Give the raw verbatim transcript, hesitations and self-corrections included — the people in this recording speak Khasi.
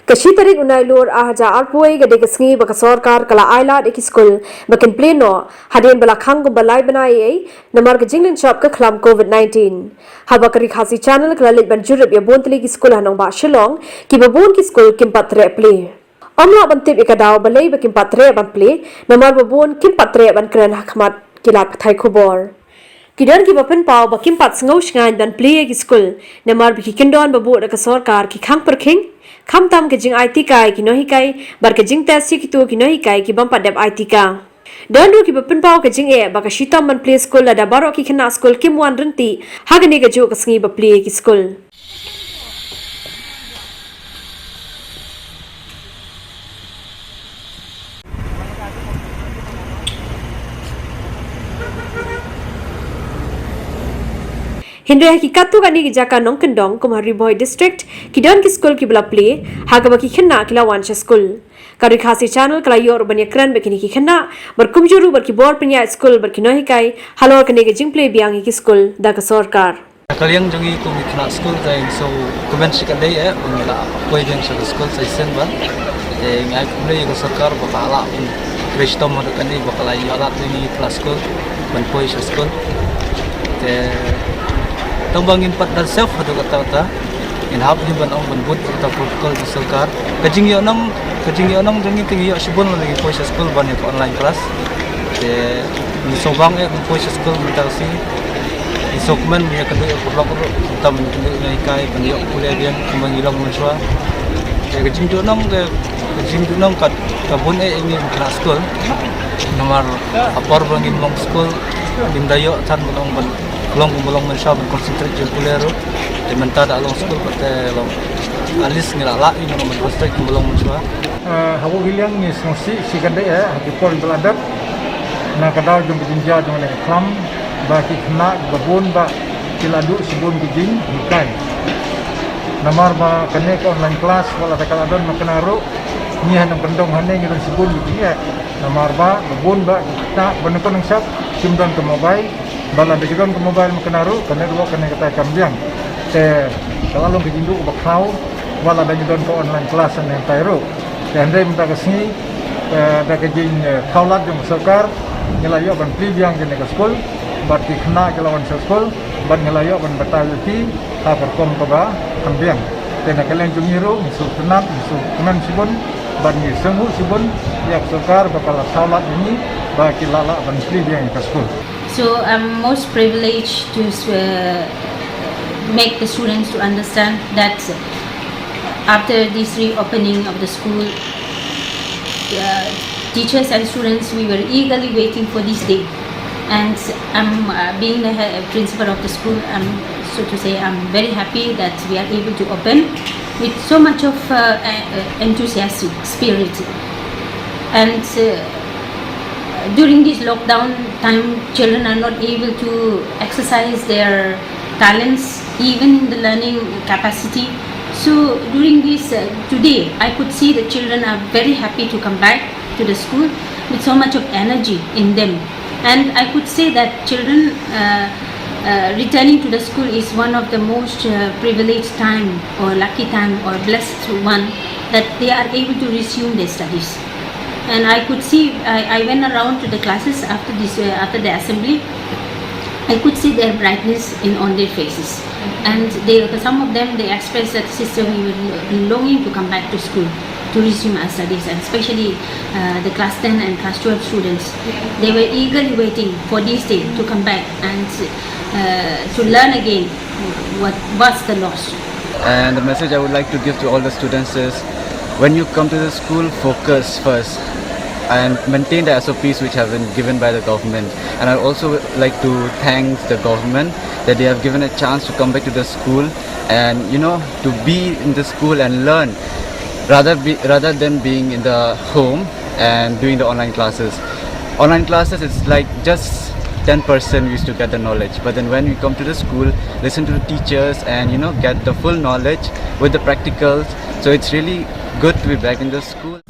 Ka shi tarik u Nailur ar hajar arphew wei ka dei ka sngi ba ka sorkar ka la ailad ïa ki skul ba kin plie noh hadien ba la khang kumba lai bnai ei ei namar ka jinglynshop ka khlam covid nineteen. Haba ka Ri Khasi Channel ka la leit ban jurip ïa bun tylli ki skul ha nongbah Shillong, kiba bun ki skul kim pat treh plie. Ym lah ban tip ïa ka daw balei ba kim pat treh ban plie namar ba bun kim pat treh ban kren ha khmat ki lad pathai khubor. Ki don kiba pynpaw ba kim pat sngew shngaiñ ban plie ïa ki skul namar ba ki kyndon ba buh da ka sorkar ki khang pyrkhing, khamtam ka jingai tika ïa ki nonghikai bad ka jingtest ïa kito ki nonghikai ki bym pat dep ai tika. Don ruh kiba pynpaw ka jingeh ba ka shitom ban plie skul lada baroh ki khynnah skul kim wan ryntih ha kane kajuh ka sngi ba plie ïa ki skul. Hynrei ha ki katto katne ki jaka nongkyndong kum ha Ri Bhoi District, ki don ki skul kiba la plie ha kaba ki khynnah ki la wan sha skul. Ka Ri Khasi Channel ka la ïoh ruh ban ïakren bad kine ki khynnah bad kumjuh ruh bad ki bor pynïaid skul bad ki nonghikai halor kane ka jingplie biang ïa ki skul da ka sorkar. Na ka liang jong ngi kum ki khynnah skul te ngi sngewkmen shikatdei eh ba ngi la poi biang sha ka skul sa shisien bha. Te ngi ai khublei ïa ka sorkar ba ka la pyntrei shitom haduh katne ba ka la ïoh lad ïa ngi khynnah skul ban poi sha skul. Te tang ba ngim pat da save haduh katta katta, ngin hap hi ban ong ban bud ïa ka protocol ka sorkar. Ka jingïohnong, ka jingïohnong jong ngi te ngi ïoh shibun lada ngi poi sha skul ban ïa ka online class. Te ngi sngewbang eh ban poi sha skul mynta ka sngi. Ngi sngewkmen ïa ka dei ka block ruh, mynta ban kynduh ïa ngi kai ban ïoh pule biang kumba ngi long mynshuwa. Te ka jingduhnong ka, ka jingduhnong ka, ka bun eh ïa ngi khynnah skul. Namar ha por ba ngim long skul ngim da ïoh than ban ong ban long kumba long mynshuwa ban concentrate jingpule ruh. Te mynta da long skul pat te long. At least ngi la lah ïa ngi ban concentrate kumba long mynshuwa. Eh, ha u hi liang ngi sngewsih shikatdei eh ha ki por ba la dep na ka daw jong ka jingjia jong kane ka khlam ba ki khynnah ba bun ba ki la duh shibun ki jinghikai. Namar ba kane ka online class wat la da ka la don mynta ruh ngi ha nongkyndong hangne ngi don shibun ki jingeh. Namar ba ba bun ba ki khynnah ba nyngkong nyngshap kim don ka mobile. Ba lada ki don ka mobile mynta ruh ka network kane katta kam biang. Te ka la long ka jingduh ba khraw ba lada ngi don ka online class hangne mynta ruh. Te hynrei mynta ka sngi, eh, da ka jing, eh, thaw lad jong ka sorkar ngi la ïoh ban plie biang kane ka skul bad ki khynnah ki la wan sha skul bad ngi la ïoh ban batai ïa ki ha ka rukom kaba kham biang. Te na ka liang jong ngi ruh ngi sngewtynnat, ngi sngewkmen shibun bad ngi sngewbha shibun ïa ka sorkar ba ka la thaw lad ïa ngi ba ki la lah ban plie biang ïa ka skul. So I'm most privileged to, uh, make the students to understand that after this reopening of the school, uh, teachers and students, we were eagerly waiting for this day. And I'm, uh, being the he-, principal of the school, I'm, so to say, I'm very happy that we are able to open with so much of, uh, uh, enthusiastic spirit. And, uh, during this lockdown time, children are not able to exercise their talents, even the learning capacity. So during this, uh, today, I could see the children are very happy to come back to the school with so much of energy in them. And I could say that children, uh, uh, returning to the school is one of the most, uh, privileged time or lucky time or blessed one that they are able to resume their studies. And I could see, I, I went around to the classes after this, uh, after the assembly. I could see their brightness in, on their faces. And they, some of them, they expressed that, "Sister, we were longing to come back to school to resume our studies," and especially, uh, the class ten and class twelve students. They were eagerly waiting for this day to come back and, uh, to learn again what was the loss. And the message I would like to give to all the students is, when you come to the school, focus first and maintain the S O Ps which have been given by the government. And I also like to thank the government that they have given a chance to come back to the school and, you know, to be in the school and learn rather be, rather than being in the home and doing the online classes. Online classes, it's like just ten percent we used to get the knowledge. But then when we come to the school, listen to the teachers and, you know, get the full knowledge with the practicals. So it's really good to be back in the school.